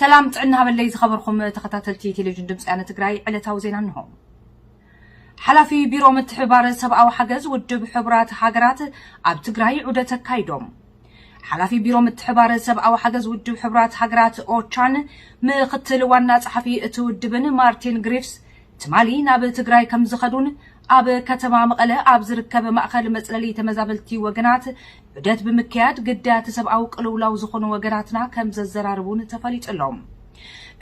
ሰላም ጥዕና ሃበለይ ዝኸበርኩም ተኸታተልቲ ቴሌቪዥን ድምፂ ወያነ ትግራይ፣ ዕለታዊ ዜና እንሆ። ሓላፊ ቢሮ ምትሕብባር ሰብኣዊ ሓገዝ ውድብ ሕቡራት ሃገራት ኣብ ትግራይ ዑደት ኣካይዶም። ሓላፊ ቢሮ ምትሕብባር ሰብኣዊ ሓገዝ ውድብ ሕቡራት ሃገራት ኦቻን ምኽትል ዋና ጸሓፊ እቲ ውድብን ማርቲን ግሪፍስ ትማሊ ናብ ትግራይ ከም ዝኸዱን ኣብ ከተማ መቐለ ኣብ ዝርከብ ማእኸል መጽለሊ ተመዛበልቲ ወገናት ዑደት ብምክያድ ግዳያት ሰብኣዊ ቅልውላው ዝኾኑ ወገናትና ከም ዘዘራርቡን ተፈሊጡ ኣሎ።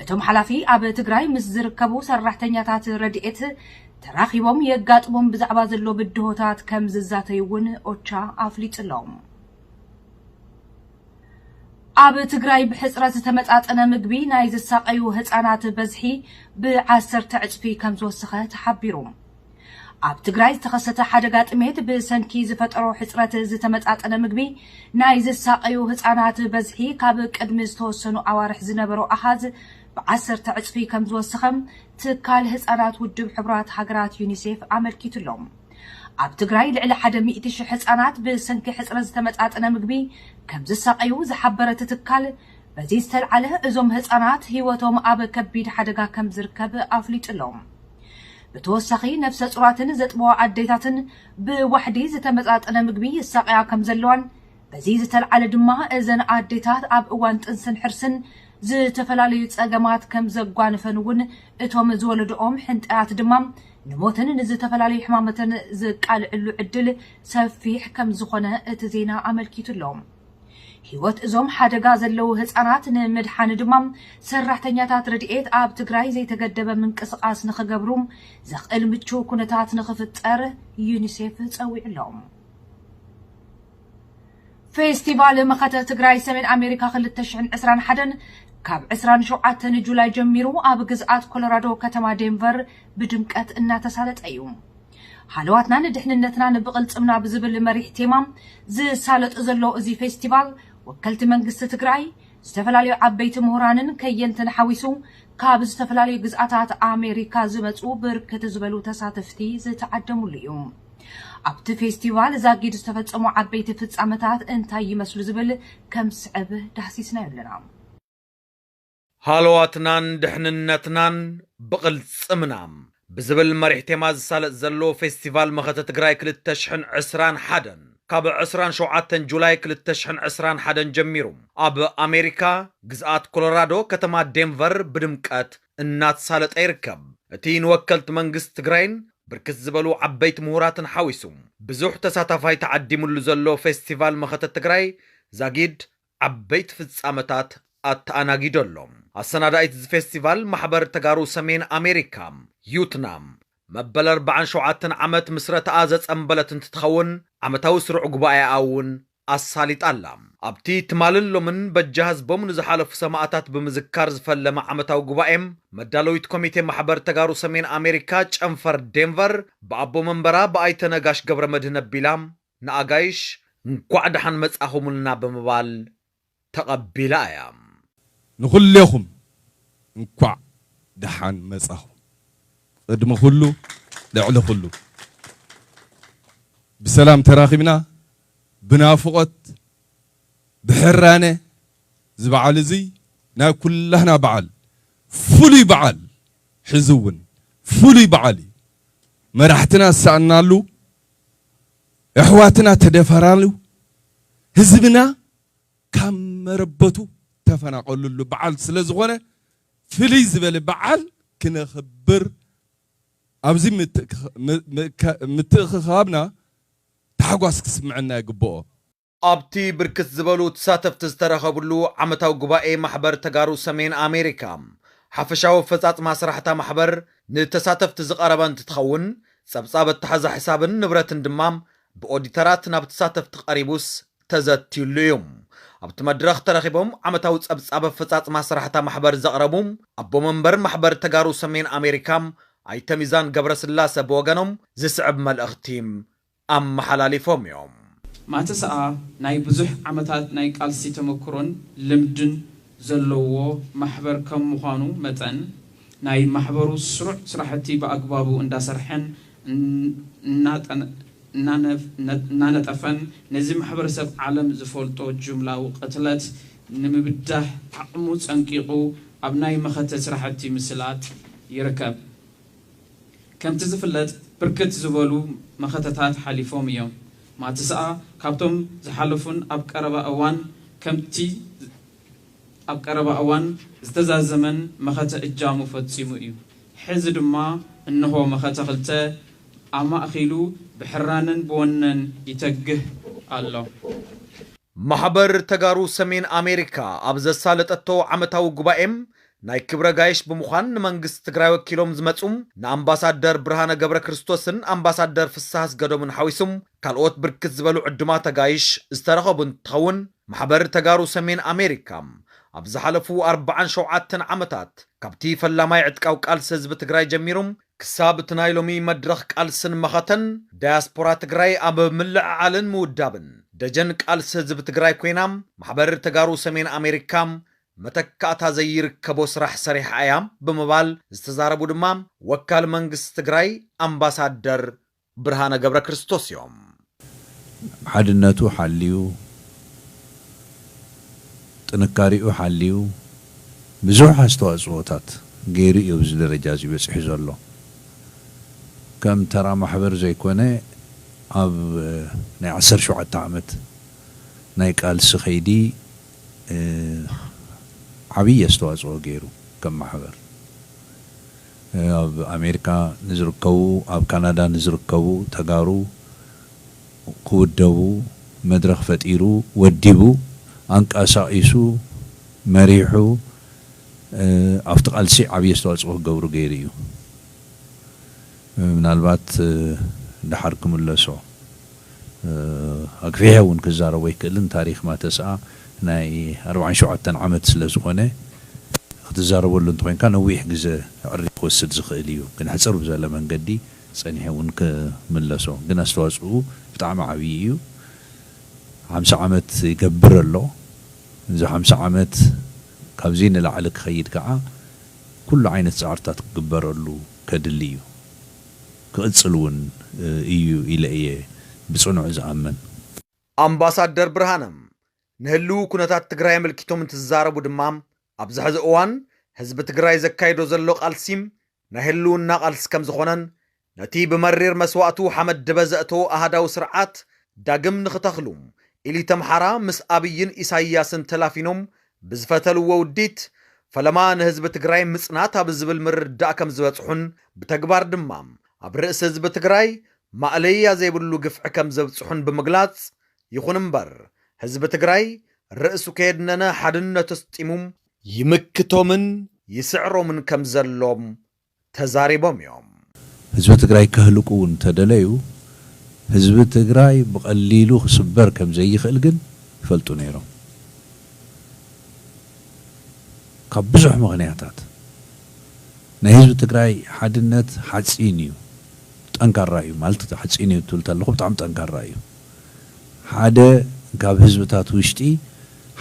እቶም ሓላፊ ኣብ ትግራይ ምስ ዝርከቡ ሰራሕተኛታት ረድኤት ተራኺቦም የጋጥሞም ብዛዕባ ዘሎ ብድሆታት ከም ዝዛተዩ እውን ኦቻ ኣፍሊጡ ኣሎ። ኣብ ትግራይ ብሕፅረት ዝተመጣጠነ ምግቢ ናይ ዝሳቐዩ ህፃናት በዝሒ ብዓሰርተ ዕፅፊ ከም ዝወሰኸ ተሓቢሩ። ኣብ ትግራይ ዝተኸሰተ ሓደጋ ጥሜት ብሰንኪ ዝፈጠሮ ሕፅረት ዝተመጣጠነ ምግቢ ናይ ዝሳቐዩ ህፃናት በዝሒ ካብ ቅድሚ ዝተወሰኑ ኣዋርሕ ዝነበሮ ኣሃዝ ብዓሰርተ ዕፅፊ ከም ዝወሰኸ ትካል ህፃናት ውድብ ሕቡራት ሃገራት ዩኒሴፍ ኣመልኪቱ ኣሎ። ኣብ ትግራይ ልዕሊ ሓደ ሚእቲ ሺሕ ህፃናት ብሰንኪ ሕፅረት ዝተመጣጠነ ምግቢ ከም ዝሳቐዩ ዝሓበረ እቲ ትካል፣ በዚ ዝተልዓለ እዞም ህፃናት ህይወቶም ኣብ ከቢድ ሓደጋ ከም ዝርከብ ኣፍሊጡ ኣሎ። ብተወሳኺ ነፍሰ ፁራትን ዘጥበዋ ኣዴታትን ብዋሕዲ ዝተመጣጠነ ምግቢ ይሳቐያ ከም ዘለዋን፣ በዚ ዝተልዓለ ድማ እዘን ኣዴታት ኣብ እዋን ጥንስን ሕርስን ዝተፈላለዩ ፀገማት ከም ዘጓንፈን እውን እቶም ዝወለድኦም ሕንጣያት ድማ ንሞትን ንዝተፈላለዩ ሕማመትን ዝቃልዕሉ ዕድል ሰፊሕ ከም ዝኾነ እቲ ዜና ኣመልኪቱ ኣሎ። ህይወት እዞም ሓደጋ ዘለዉ ህፃናት ንምድሓን ድማ ሰራሕተኛታት ረድኤት ኣብ ትግራይ ዘይተገደበ ምንቅስቓስ ንኽገብሩ ዘኽእል ምቹው ኩነታት ንኽፍጠር ዩኒሴፍ ጸዊዑ ኣሎ። ፌስቲቫል መኸተ ትግራይ ሰሜን ኣሜሪካ ክልተ ሽሕን ዕስራን ሓደን ካብ ዕስራን ሸውዓተን ጁላይ ጀሚሩ ኣብ ግዝኣት ኮሎራዶ ከተማ ዴንቨር ብድምቀት እናተሳለጠ እዩ። ሃለዋትናን ድሕንነትናን ብቕልጽምና ብዝብል መሪሕ ቴማ ዝሳለጥ ዘሎ እዚ ፌስቲቫል፣ ወከልቲ መንግስቲ ትግራይ፣ ዝተፈላለዩ ዓበይቲ ምሁራንን ከየንትን ሓዊሱ ካብ ዝተፈላለዩ ግዝኣታት ኣሜሪካ ዝመፁ ብርክት ዝበሉ ተሳተፍቲ ዝተዓደሙሉ እዩ። ኣብቲ ፌስቲቫል ዛጊድ ዝተፈጸሙ ዓበይቲ ፍጻመታት እንታይ ይመስሉ ዝብል ከም ዝስዕብ ዳህሲስናዮ ኣለና። ሃለዋትናን ድሕንነትናን ብቕልጽምና ብዝብል መሪሕ ቴማ ዝሳለጥ ዘሎ ፌስቲቫል መኸተ ትግራይ ክልተ ሽሕን ዕስራን ሓደን ካብ ዕስራን ሸውዓተን ጁላይ ክልተ ሽሕን ዕስራን ሓደን ጀሚሩ ኣብ ኣሜሪካ ግዝኣት ኮሎራዶ ከተማ ዴንቨር ብድምቀት እናተሳለጠ ይርከብ። እቲ ንወከልቲ መንግስቲ ትግራይን ብርክት ዝበሉ ዓበይቲ ምሁራትን ሓዊሱ ብዙሕ ተሳታፋይ ተዓዲሙሉ ዘሎ ፌስቲቫል መኸተ ትግራይ ዛጊድ ዓበይቲ ፍጻመታት ኣተኣናጊዱ ኣሎ። ኣሰናዳኢት እዚ ፌስቲቫል ማሕበር ተጋሩ ሰሜን ኣሜሪካ፣ ዩትናም፣ መበል ኣርባዓን ሸውዓተን ዓመት ምስረታኣ ዘጸንበለት እንትትኸውን፣ ዓመታዊ ስሩዕ ጉባኤኣ እውን ኣሳሊጣ ኣላ። ኣብቲ ትማልን ሎምን በጃ ህዝቦም ንዝሓለፉ ሰማእታት ብምዝካር ዝፈለመ ዓመታዊ ጉባኤ፣ መዳለዊት ኮሚቴ ማሕበር ተጋሩ ሰሜን ኣሜሪካ ጨንፈር ዴንቨር ብኣቦ መንበራ ብኣይተ ነጋሽ ገብረ መድህን ኣቢላ ንኣጋይሽ እንኳዕ ደሓን መጻኹምልና ብምባል ተቐቢላ እያ። ንኹሌኹም እንኳዕ ደሓን መጻኹም። ቅድሚ ኩሉ፣ ልዕሊ ኩሉ፣ ብሰላም ተራኺብና፣ ብናፍቖት፣ ብሕራነ፣ እዚ በዓል እዚ ናይ ኩላህና በዓል፣ ፍሉይ በዓል፣ ሕዚ እውን ፍሉይ በዓል እዩ። መራሕትና ዝሰኣናሉ፣ ኣሕዋትና ተደፈራሉ፣ ህዝብና ካብ መረበቱ ተፈናቐሉሉ በዓል ስለ ዝኾነ፣ ፍልይ ዝበለ በዓል ክነኽብር፣ ኣብዚ ምትእክ-፣ ም-፣ ም-፣ ከ-፣ ምትእኽኻብና ታሕጓስ ክስምዐና ይግብኦ። ኣብቲ ብርክት ዝበሉ ተሳተፍቲ ዝተረኸብሉ ዓመታዊ ጉባኤ ማሕበር ተጋሩ ሰሜን ኣሜሪካ፣ ሓፈሻዊ ኣፈጻጽማ ስራሕታ ማሕበር ንተሳተፍቲ ዝቐረበ እንትትኸውን፣ ጸብጻብ ኣተሓዛ ሕሳብን ንብረትን ድማ ብኦዲተራት ናብ ተሳተፍቲ ቀሪቡስ ተዘትዩሉ እዩ። ኣብቲ መድረኽ ተረኺቦም ዓመታዊ ጸብጻብ ኣፈጻጽማ ስራሕታ ማሕበር ዘቕረቡ ኣቦ መንበር ማሕበር ተጋሩ ሰሜን ኣሜሪካ ኣይተ ሚዛን ገብረስላሰ ብወገኖም ዝስዕብ መልእኽቲ ኣመሓላሊፎም እዮም። ማተሰኣ ናይ ብዙሕ ዓመታት ናይ ቃልሲ ተመክሮን ልምድን ዘለዎ ማሕበር ከም ምዃኑ መጠን፣ ናይ ማሕበሩ ስሩዕ ስራሕቲ ብኣግባቡ እንዳሰርሐን እን-፣ እናጠነ-፣ እናነፍ-፣ ነ-፣ እናነጠፈን ነዚ ማሕበረሰብ ዓለም ዝፈልጦ ጅምላዊ ቅትለት ንምብዳህ ዓቕሙ ጸንቂቑ ኣብ ናይ መኸተ ስራሕቲ ምስላጥ ይርከብ። ከምቲ ዝፍለጥ፣ ብርክት ዝበሉ መኸተታት ሓሊፎም እዮም። ማትስኣ ካብቶም ዝሓለፉን ኣብ ቀረባ እዋን ከምቲ ኣብ ቀረባ እዋን ዝተዛዘመን መኸተ እጃሙ ፈጺሙ እዩ። ሕዚ ድማ እንሆ መኸተ ክልተ ኣማእኺሉ ብሕራነን ብወነን ይተግህ ኣሎ። ማሕበር ተጋሩ ሰሜን ኣሜሪካ ኣብ ዘሳለጠቶ ዓመታዊ ጉባኤም ናይ ክብረ ጋይሽ ብምዃን ንመንግስቲ ትግራይ ወኪሎም ዝመፁ ንኣምባሳደር ብርሃነ ገብረ ክርስቶስን ኣምባሳደር ፍስሐ ኣስገዶምን ሓዊሱም ካልኦት ብርክት ዝበሉ ዕዱማት ኣጋይሽ ዝተረኸቡ እንትኸውን፣ ማሕበር ተጋሩ ሰሜን ኣሜሪካ ኣብ ዝሓለፉ ኣርባዓን ሸውዓተን ዓመታት ካብቲ ፈላማይ ዕጥቃዊ ቃልሲ ህዝቢ ትግራይ ጀሚሩ ክሳብ እቲ ናይ ሎሚ መድረኽ ቃልስን መኸተን ዳያስፖራ ትግራይ ኣብ ምልዕዓልን ምውዳብን ደጀን ቃልሲ ህዝቢ ትግራይ ኮይና፣ ማሕበር ተጋሩ ሰሜን ኣሜሪካ መተካእታ ዘይርከቦ ስራሕ ሰሪሓ እያ ብምባል ዝተዛረቡ ድማ ወካል መንግስቲ ትግራይ ኣምባሳደር ብርሃነ ገብረ ክርስቶስ እዮም። ሓድነቱ ሓልዩ፣ ጥንካሬኡ ሓልዩ፣ ብዙሕ ኣስተዋፅኦታት ገይሩ እዩ ኣብዚ ደረጃ እዚ በፂሑ ዘሎ። ከም ተራ ማሕበር ዘይኮነ፣ ኣብ ናይ ዓሰርተ ሸውዓተ ዓመት ናይ ቃልሲ ከይዲ ዓብዪ ኣስተዋፅኦ ገይሩ ከም ማሕበር። ኣብ ኣሜሪካ ንዝርከቡ፣ ኣብ ካናዳ ንዝርከቡ ተጋሩ ክውደቡ መድረኽ ፈጢሩ፣ ወዲቡ፣ ኣንቀሳቒሱ፣ መሪሑ፣ ኣብቲ ቃልሲ ዓብዪ ኣስተዋፅኦ ክገብሩ ገይሩ እዩ። ምናልባት ደሓር ክምለሶ ኣግፊሐ እውን ክዛረቦ ኣይክእልን። ታሪኽ ማተስኣ ናይ ኣርባዓን ሸውዓተን ዓመት ስለ ዝኾነ ክትዛረበሉ እንተኮይንካ ነዊሕ ግዘ ዕሪ ክወስድ ዝኽእል እዩ። ግን ሕፅር ብዘለ መንገዲ ፀኒሐ እውን ክምለሶ። ግን ኣስተዋፅኡ ብጣዕሚ ዓብዪ እዩ። ሓምሳ ዓመት ይገብር ኣሎ። እዚ ሓምሳ ዓመት ካብዚ ንላዕሊ ክኸይድ ከዓ ኩሉ ዓይነት ፃዕርታት ክግበረሉ ከድሊ እዩ። ክቕፅል እውን እዩ ኢለ እየ ብፅኑዕ ዝኣምን። ኣምባሳደር ብርሃነ ንህልው ኩነታት ትግራይ ኣመልኪቶም እንትዛረቡ ድማ፣ ኣብዚ ሕዚ እዋን ህዝቢ ትግራይ ዘካይዶ ዘሎ ቃልሲ ናይ ህልውና ቃልሲ ከም ዝኾነን፣ ነቲ ብመሪር መስዋእቱ ሓመድ ድበ ዘእተዎ ኣሃዳዊ ስርዓት ዳግም ንኽተኽሉ ኢሊተምሓራ ምስ ኣብይን ኢሳያስን ተላፊኖም ብዝፈተልዎ ውዲት፣ ፈለማ ንህዝቢ ትግራይ ምጽናት ኣብ ዝብል ምርድዳእ ከም ዝበጽሑን፣ ብተግባር ድማ ኣብ ርእሲ ህዝቢ ትግራይ ማእለያ ዘይብሉ ግፍዒ ከም ዘብጽሑን ብምግላጽ፣ ይኹን እምበር ህዝቢ ትግራይ ርእሱ ከየድነነ ሓድነቱ ኣስጢሙ ይምክቶምን ይስዕሮምን ከም ዘሎም ተዛሪቦም እዮም። ህዝቢ ትግራይ ከህልቁ እውን እንተደለዩ፣ ህዝቢ ትግራይ ብቐሊሉ ክስበር ከም ዘይኽእል ግን ይፈልጡ ነይሮም። ካብ ብዙሕ ምኽንያታት፣ ናይ ህዝቢ ትግራይ ሓድነት ሓፂን እዩ፣ ጠንካራ እዩ ማለት፣ ሓፂን እዩ ትብል ተለኹ ብጣዕሚ ጠንካራ እዩ። ሓደ ካብ ህዝብታት ውሽጢ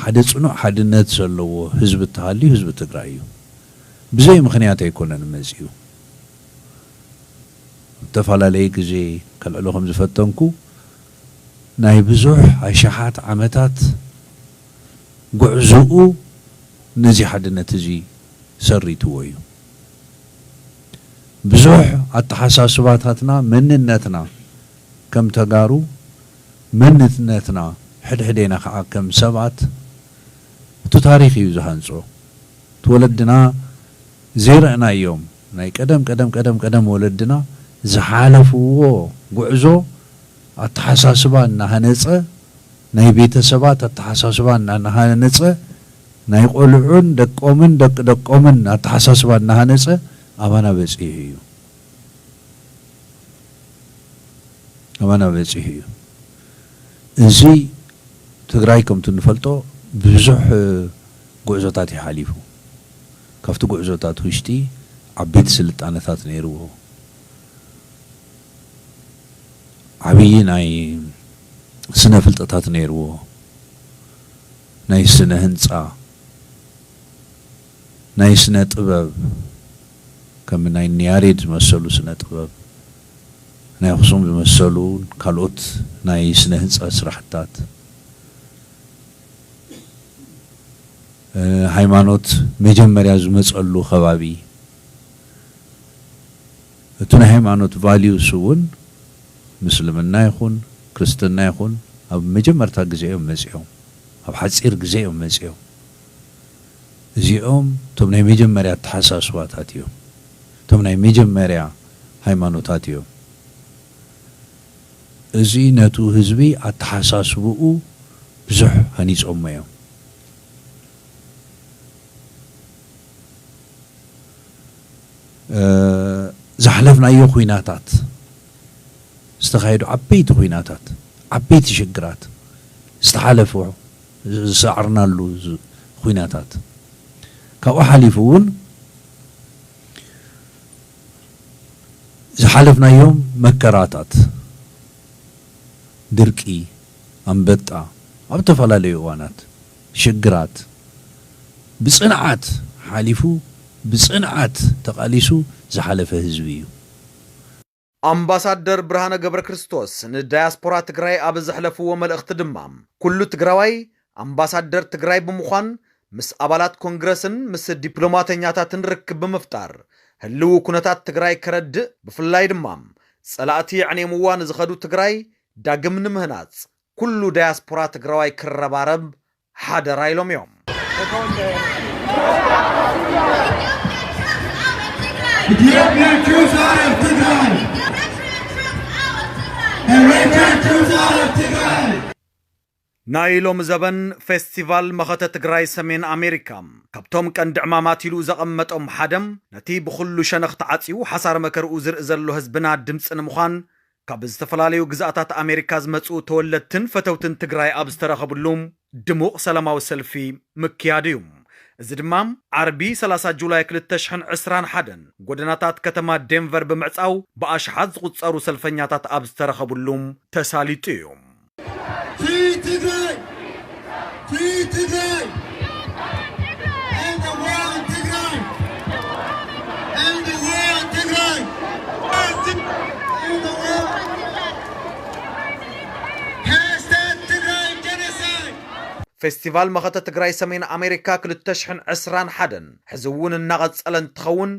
ሓደ ፅኑዕ ሓድነት ዘለዎ ህዝቢ እተሃልዩ ህዝቢ ትግራይ እዩ። ብዘይ ምኽንያት ኣይኮነን መፂኡ። ዝተፈላለየ ግዜ ከልዕሎ ከም ዝፈተንኩ፣ ናይ ብዙሕ ኣሽሓት ዓመታት ጉዕዞኡ ነዚ ሓድነት እዚ ሰሪትዎ እዩ። ብዙሕ ኣተሓሳስባታትና፣ መንነትና ከም ተጋሩ፣ መንነትና ሕድሕዴና ከዓ ከም ሰባት፣ እቲ ታሪኽ እዩ ዝሃንጾ። እቲ ወለድና ዘይረእናዮም፣ ናይ ቀደም ቀደም ቀደም ቀደም ወለድና ዝሓለፍዎ ጉዕዞ፣ ኣተሓሳስባ እናሃነጸ፣ ናይ ቤተሰባት ኣተሓሳስባ እናሃነጸ፣ ናይ ቆልዑን ደቆምን ደቂ ደቆምን ኣተሓሳስባ እናሃነጸ ኣባና በጺሑ እዩ። ኣባና በጺሑ እዩ። እዚ ትግራይ ከምቲ እንፈልጦ ብዙሕ ጉዕዞታት እዩ ሓሊፉ። ካብቲ ጉዕዞታት ውሽጢ ዓበይቲ ስልጣነታት ነይርዎ። ዓብዪ ናይ ስነ ፍልጠታት ነይርዎ። ናይ ስነ ህንፃ፣ ናይ ስነ ጥበብ፣ ከም ናይ ያሬድ ዝመሰሉ ስነ ጥበብ፣ ናይ ኣኽሱም ዝመሰሉ ካልኦት ናይ ስነ ህንፃ ስራሕታት፣ ሃይማኖት መጀመርያ ዝመጸሉ ከባቢ፣ እቲ ናይ ሃይማኖት ቫልዩስ እውን ምስልምና ይኹን ክርስትና ይኹን ኣብ መጀመርታ ግዜ እዮም መጺኦም፣ ኣብ ሓጺር ግዜ እዮም መጺኦም። እዚኦም እቶም ናይ መጀመርያ ኣተሓሳስባታት እዮም፣ እቶም ናይ መጀመርያ ሃይማኖታት እዮም። እዚ ነቱ ህዝቢ ኣተሓሳስብኡ ብዙሕ ሃኒጾሞ እዮም። ዝሓለፍናዮ ኹናታት፣ ዝተኻየዱ ዓበይቲ ኹናታት፣ ዓበይቲ ሽግራት ዝተሓለፉ፣ ዝሰዓርናሉ ዝ- ኹናታት፣ ካብኡ ሓሊፉ እውን ዝሓለፍናዮም መከራታት፣ ድርቂ፣ ኣንበጣ፣ ኣብ ዝተፈላለዩ እዋናት ሽግራት ብጽንዓት ሓሊፉ፣ ብጽንዓት ተቓሊሱ ዝሓለፈ ህዝቢ እዩ። ኣምባሳደር ብርሃነ ገብረ ክርስቶስ ንዳያስፖራ ትግራይ ኣብ ዘሕለፍዎ መልእኽቲ ድማ፣ ኩሉ ትግራዋይ ኣምባሳደር ትግራይ ብምዃን ምስ ኣባላት ኮንግረስን ምስ ዲፕሎማተኛታትን ርክብ ብምፍጣር ህልው ኩነታት ትግራይ ከረድእ፣ ብፍላይ ድማ ጸላእቲ ኣዕኔምዋ ንዝኸዱ ትግራይ ዳግም ንምህናጽ ኩሉ ዳያስፖራ ትግራዋይ ክረባረብ ሓደራ ኢሎም እዮም። Ethiopian troops out of Tigray! Eritrean troops out of Tigray! ናይ ሎሚ ዘበን ፌስቲቫል መኸተ ትግራይ ሰሜን ኣሜሪካ ካብቶም ቀንዲ ዕማማት ኢሉ ዘቐመጦም ሓደም ነቲ ብኹሉ ሸነኽ ተዓጽዩ ሓሳር መከርኡ ዝርኢ ዘሎ ህዝብና ድምፂ ንምዃን ካብ ዝተፈላለዩ ግዝኣታት ኣሜሪካ ዝመፁ ተወለድትን ፈተውትን ትግራይ ኣብ ዝተረኸብሉ ድሙቕ ሰላማዊ ሰልፊ ምክያድ እዩ። እዚ ድማ ዓርቢ ሰላሳ ጁላይ ክልተ ሽሕን ዕስራን ሓደን ጎደናታት ከተማ ዴንቨር ብምዕፃው ብኣሽሓት ዝቑፀሩ ሰልፈኛታት ኣብ ዝተረኸብሉ ተሳሊጡ እዩ። Free Tigray! Free Tigray! And the war on Tigray! And the war on Tigray! And the war on Tigray! Hashtag Tigray genocide! ፌስቲቫል መኸተ ትግራይ ሰሜን ኣሜሪካ ክልተ ሽሕን ዕስራን ሓደን ሕዚ እውን እናቐጸለ እንትኸውን፣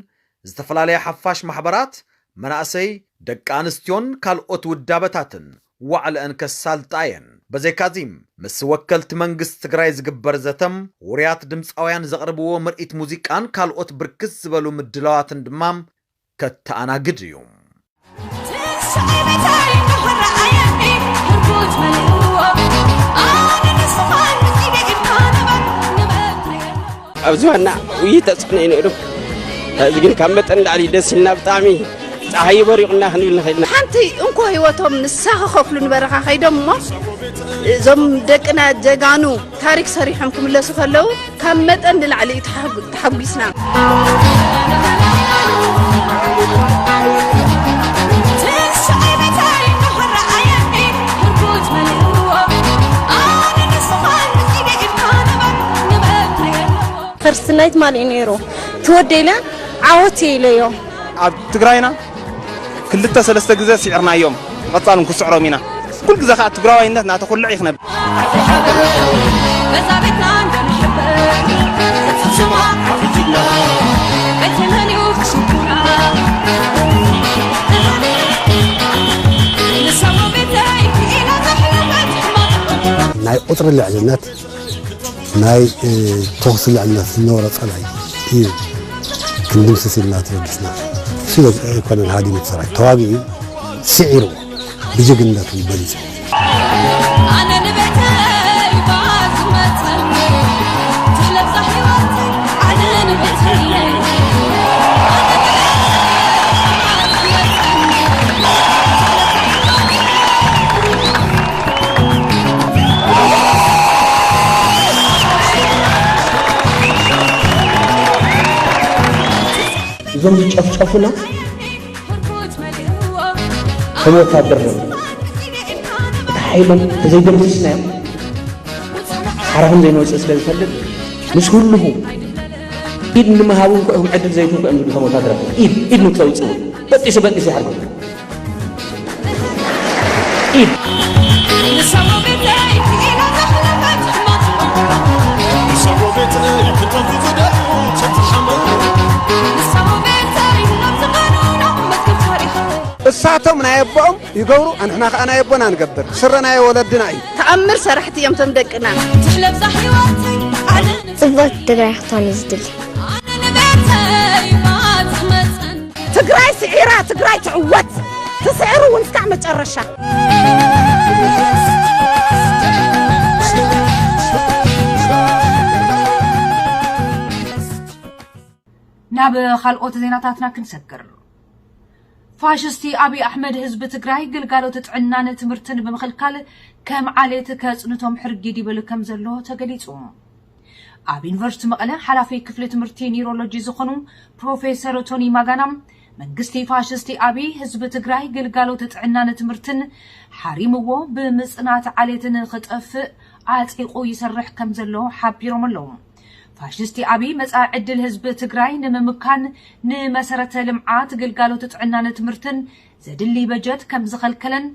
ዝተፈላለያ ሓፋሽ ማሕበራት፣ መናእሰይ፣ ደቂ ኣንስትዮን ካልኦት ውዳበታትን ዋዕለአን ከሳልጣ እየን። በዘይካዚ፣ ምስ ወከልቲ መንግስቲ ትግራይ ዝግበር ዘተም፣ ውሩያት ድምፃውያን ዘቕርብዎ ምርኢት ሙዚቃን ካልኦት ብርክት ዝበሉ ምድላዋትን ድማ ከተኣናግድ እዩ። ኣብዚ ዋና ውይይት ተፅዕኖ እዩ ነይሩ። እዚ ግን ካብ መጠን ንላዕሊ ደስ ኢልና፣ ብጣዕሚ ፀሓይ በሪቑና ክንብል ንኽእል ኢና። ሓንቲ እንኮ ህይወቶም ንሳ ክኸፍሉ ንበረኻ ከይዶም እሞ፣ እዞም ደቅና ጀጋኑ ታሪክ ሰሪሖም ክምለሱ ከለዉ ካብ መጠን ንላዕሊ እዩ ተሓጉ-፣ ተሓጒስና። ፈርስት ናይት ማን እዩ ነይሩ? ትወደ ኢለ ዓወት እየ ኢለዮ። ኣብ ትግራይና ክልተ ሰለስተ ግዜ ስዒርናዮም፣ ቀጻልን ክስዕሮም ኢና። ኩሉ ግዜ ከኣ ትግራዋይነት ናተኹልዕ እዩ ክነብር። ናይ ቁጽሪ ልዕልነት፣ ናይ፣ እ፣ ተኹሲ ልዕልነት ዝነበሮ ጸላኢ እዩ ክንድምስስ ኢልና ተበጊስና። እሱ ኣይኮነን ሃዲሙ እቲ ሰራዊት። ተዋጊኡ፣ ስዒሩ፣ ብጅግንነቱ በሊጹ። ኣነ ንቤተይ እባ ዝመጽእ፣ ትለብሳ ህይወት፣ ኣነ ንቤተይ። እዞም ዝጨፍጨፉና ከም ወታደር ነው። እቲ ሓይሎም ተዘይደምስስናዮም ሓራኹም ዘይንወፅእ ስለ ዝፈልጥ ምስ ኩልኹ ኢድ ንምሃቡ እንኳ ኢኹም ዕድል ዘይትህቡ እዮም ዝብሉ እቶም ወታደራት። ኢድ፣ ኢድ ንክተውፅኡ በጢሱ በጢሱ ይሓርኩም። ኢድ። ንሰጎ ቤተይ ኢላ ዘሕለፈት ሕማቕ። ንሰጎ ቤተይ እሳቶም ናይ ኣቦኦም ይገብሩ፣ ኣንሕና ከኣ ናይ ኣቦና ንገብር። ስረ ናይ ወለድና እዩ። ተኣምር ሰራሕቲ እዮም እቶም ደቅና። ትሕለብዛ ህይወት ኣነ ጽብቕቲ ትግራይ ክትኮን እዩ ዝድሊ። ኣነ ንቤተይ ማጽመጸን። ትግራይ ስዒራ፣ ትግራይ ትዕወት። ትስዕሩ እውን እስካዕ መጨረሻ። ናብ ካልኦት ዜናታትና ክንሰግር። ፋሽስቲ ኣብይ ኣሕመድ ህዝቢ ትግራይ ግልጋሎት ጥዕናን ትምህርትን ብምኽልካል ከም ዓሌት ከጽንቶም ሕርጊድ ይብል ከም ዘሎ ተገሊጹ። ኣብ ዩኒቨርሲቲ መቐለ ሓላፊ ክፍሊ ትምህርቲ ኒውሮሎጂ ዝኾኑ ፕሮፌሰር ቶኒ ማጋና፣ መንግስቲ ፋሽስቲ ኣብይ ህዝቢ ትግራይ ግልጋሎት ጥዕናን ትምህርትን ሓሪምዎ ብምጽናት ዓሌት ንኽጠፍእ ዓጺቑ ይሰርሕ ከም ዘሎ ሓቢሮም ኣለዉ። ፋሽስቲ ኣብይ መጻኢ ዕድል ህዝቢ ትግራይ ንምምካን ንመሰረተ ልምዓት፣ ግልጋሎት ጥዕናን ትምህርትን ዘድሊ በጀት ከም ዝኸልከለን፣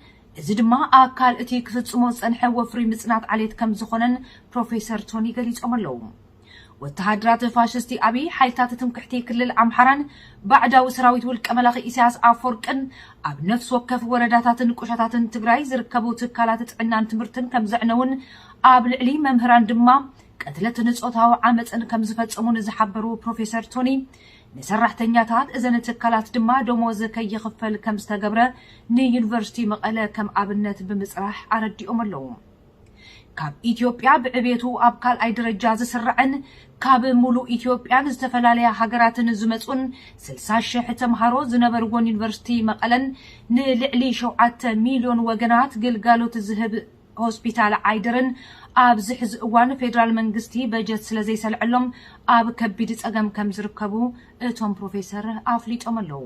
እዚ ድማ ኣካል እቲ ክፍጽሞ ዝጸንሐ ወፍሪ ምጽናት ዓሌት ከም ዝኾነን ፕሮፌሰር ቶኒ ገሊጾም ኣለዉ። ወተሃደራት ፋሽስቲ ኣብይ ሓይልታት ትምክሕቲ ክልል ኣምሓራን ባዕዳዊ ሰራዊት ውልቀ መላኺ ኢሳያስ ኣፈወርቅን ኣብ ነፍሲ ወከፍ ወረዳታትን ቁሸታትን ትግራይ ዝርከቡ ትካላት ጥዕናን ትምህርትን ከም ዘዕነውን ኣብ ልዕሊ መምህራን ድማ ቅትለትን ጾታዊ ዓመፅን ከም ዝፈጸሙ ንዝሓበሩ ፕሮፌሰር ቶኒ፣ ንሰራሕተኛታት እዘን ትካላት ድማ ደሞዝ ከይኽፈል ከም ዝተገብረ ንዩኒቨርሲቲ መቐለ ከም ኣብነት ብምፅራሕ ኣረዲኦም ኣለዉ። ካብ ኢትዮጵያ ብዕቤቱ ኣብ ካልኣይ ደረጃ ዝስራዕን ካብ ሙሉእ ኢትዮጵያን ዝተፈላለያ ሃገራትን ዝመጹን ስልሳ ሽሕ ተምሃሮ ዝነበርዎን ዩኒቨርሲቲ መቐለን ንልዕሊ ሸውዓተ ሚልዮን ወገናት ግልጋሎት ዝህብ ሆስፒታል ዓይደርን ኣብዚ ሕዚ እዋን ፌደራል መንግስቲ በጀት ስለ ዘይሰልዐሎም ኣብ ከቢድ ጸገም ከም ዝርከቡ እቶም ፕሮፌሰር ኣፍሊጦም ኣለዉ።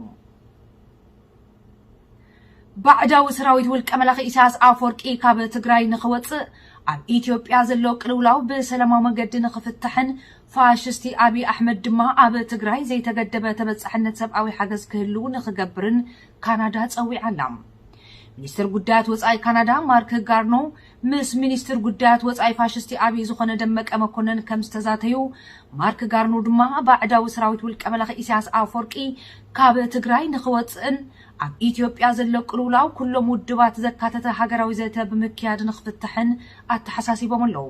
ባዕዳዊ ሰራዊት ውልቀ መላኺ ኢሳያስ ኣፈወርቂ ካብ ትግራይ ንኽወፅእ ኣብ ኢትዮጵያ ዘሎ ቅልውላው ብሰላማዊ መገዲ ንኽፍታሕን ፋሽስቲ ኣብይ ኣሕመድ ድማ ኣብ ትግራይ ዘይተገደበ ተበፃሕነት ሰብኣዊ ሓገዝ ክህልው ንኽገብርን ካናዳ ጸዊዓ ኣላ። ሚኒስትር ጉዳያት ወጻኢ ካናዳ ማርክ ጋርኖ ምስ ሚኒስትር ጉዳያት ወጻኢ ፋሽስቲ ኣብይ ዝኾነ ደመቀ መኮነን ከም ዝተዛተዩ፣ ማርክ ጋርኖ ድማ ባዕዳዊ ሰራዊት ውልቀ መላኺ ኢሳያስ ኣፈወርቂ ካብ ትግራይ ንኽወጽእን ኣብ ኢትዮጵያ ዘሎ ቅልውላው ኩሎም ውድባት ዘካተተ ሃገራዊ ዘተ ብምክያድ ንኽፍታሕን ኣተሓሳሲቦም ኣለዉ።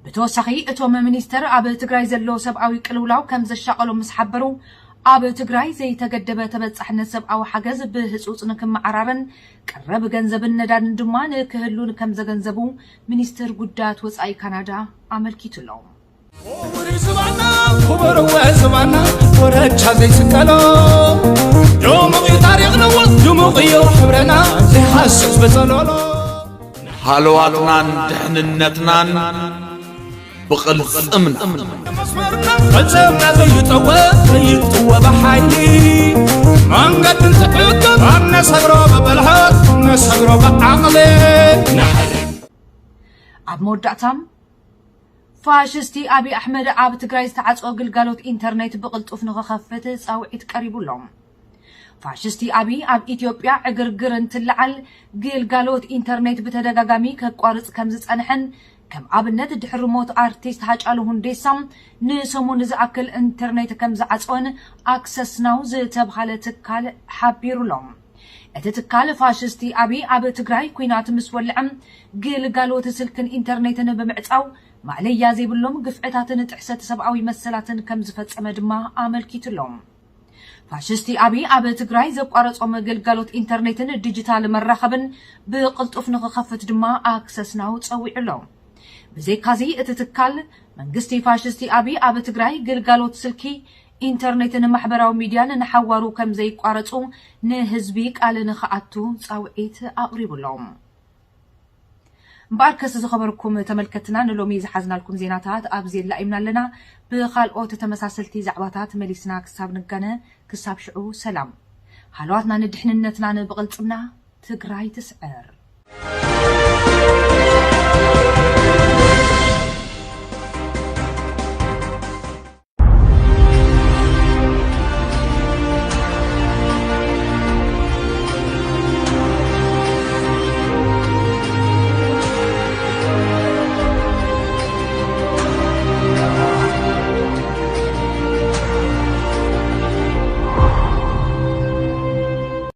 ብተወሳኺ እቶም ሚኒስተር ኣብ ትግራይ ዘሎ ሰብኣዊ ቅልውላው ከም ዘሻቐሎም ምስ ሓበሩ፣ ኣብ ትግራይ ዘይተገደበ ተበጻሕነት ሰብኣዊ ሓገዝ ብህጹጽ ንክመዓራረን ቀረብ ገንዘብን ነዳድን ድማ ንክህሉን ከም ዘገንዘቡ ሚኒስትር ጉዳያት ወጻኢ ካናዳ ኣመልኪቱ ኣሎ። ክቡር ዝባና፣ ክቡር ዝባና፣ ወረቻ ዘይስቀሎ ድሙቕ እዩ ታሪኽና፣ ድሙቕ እዩ ሕብረና ዘይሃስስ ብጸሎሎ። ሃለዋትናን ድሕንነትናን ብቕልጽምና። ቅልጽምና ዘይጠወ፣ ዘይጥወ ብሓይሊ መንገድን ትዕግስትን፣ ኣነሰግሮ ብብልሃት፣ ነሰግሮ ብዓቕሊ። ኣብ መወዳእታ፣ ፋሽስቲ ኣብይ ኣሕመድ ኣብ ትግራይ ዝተዓጽወ ግልጋሎት ኢንተርኔት ብቕልጡፍ ንኽኸፍት ጻውዒት ቀሪቡ ኣሎ። ፋሽስቲ ኣብይ ኣብ ኢትዮጵያ ዕግርግር እንትለዓል ግልጋሎት ኢንተርኔት ብተደጋጋሚ ከቋርጽ ከም ዝጸንሐን፣ ከም ኣብነት ድሕሪ ሞት ኣርቲስት ሃጫሉ ሁንዴሳ ንሰሙን ዝኣክል ኢንተርኔት ከም ዝዓጸወን ኣክሰስ ናው ዝተብሃለ ትካል ሓቢሩ ኣሎ። እቲ ትካል ፋሽስቲ ኣብይ ኣብ ትግራይ ኲናት ምስ ወልዐ ግልጋሎት ስልክን ኢንተርኔትን ብምዕጻው ማእለያ ዘይብሎም ግፍዕታትን ጥሕሰት ሰብኣዊ መሰላትን ከም ዝፈጸመ ድማ ኣመልኪቱ ኣሎ። ፋሽስቲ ኣብይ ኣብ ትግራይ ዘቋረጾም ግልጋሎት ኢንተርኔትን ዲጂታል መራኸብን ብቕልጡፍ ንኽኸፍት ድማ ኣክሰስ ናው ጸዊዑ ኣሎ። ብዘይካዚ እቲ ትካል መንግስቲ ፋሽስቲ ኣብይ ኣብ ትግራይ ግልጋሎት ስልኪ፣ ኢንተርኔትን ማሕበራዊ ሚድያን ንሓዋሩ ከም ዘይቋረጹ ንህዝቢ ቃል ንኽኣቱ ጻውዒት ኣቕሪቡ ኣሎ። እምበኣርከስ ዝኸበርኩም ተመልከትና ንሎሚ ዝሓዝናልኩም ዜናታት ኣብዚ የላኢምና ኣለና። ብኻልኦት ተመሳሰልቲ ዛዕባታት መሊስና ክሳብ ንጋነ፣ ክሳብ ሽዑ ሰላም። ሃለዋትና ንድሕንነትና ንብቕልጽምና። ትግራይ ትስዕር።